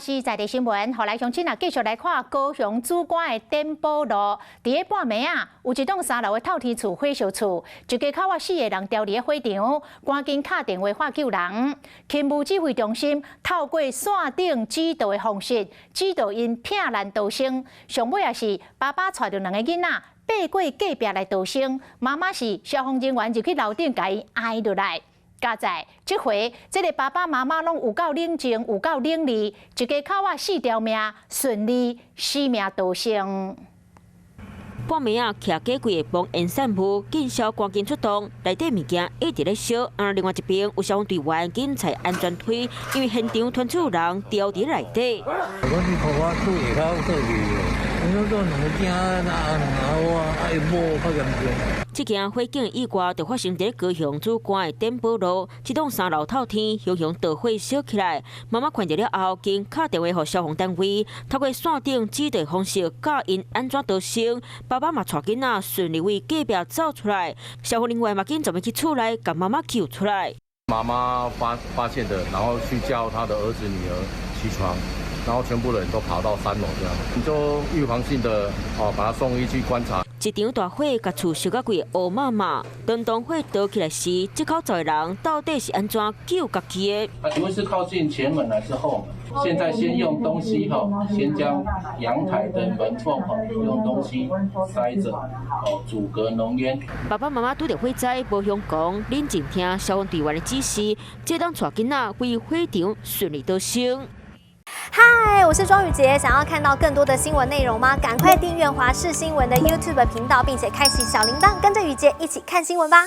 視在地新聞，予來鄉親啊，繼續來看高雄梓官的典寶路。佇咧半暝啊，有一棟三樓的透天厝火燒厝，一家口仔四个人牢佇咧火場，趕緊敲電話喊救人。勤務指揮中心透過線頂指導的方式，指導𪜶避難逃生。上尾也是爸爸帶著兩个囡仔爬過隔壁來逃生，媽媽是消防人員入去樓頂共伊焐落來。佳哉這回，這个爸爸媽媽攏有夠冷靜，有夠伶俐，一家口仔四條命順利死命逃生。半暝仔，徛家櫃的防煙散霧，警消趕緊出動，內底物件一直咧燒。而另外一邊有消防隊員緊踩安全梯，因為現場傳出有人牢佇內底。我你看我厝下跤過去，我做兩个囝，兩阿我，啊伊某較嚴重。這件火警意外就發生佇高雄梓官的典寶路，這棟三樓透天，熊熊大火燒起來。媽媽看著了後，緊敲電話予消防單位，透過線頂指導方式教𪜶按怎逃生。爸爸嘛帶囡仔順利為隔壁走出來，消防人員嘛緊準備去厝內共媽媽救出來。媽媽發現的，然後去叫他的兒子女兒起床，然後全部人都跑到三樓這樣，就預防性的哦，把他送醫去觀察。一場大火共厝燒甲規個烏麻麻，當火燒起來時，這口十个人到底是按怎救家己的？啊，請問是靠近前門還是後門？現在先用東西哈，先將陽台的門縫哈，用東西塞著，哦，阻隔濃煙。爸爸媽媽拄著火災，無相講，冷靜聽消防隊員的指示，這當帶囡仔歸火場順利逃生。嗨，我是莊宇傑，想要看到更多的新聞內容嗎？趕快訂閱華視新聞的 YouTube 頻道，並且開啟小鈴鐺，跟着宇傑一起看新聞吧。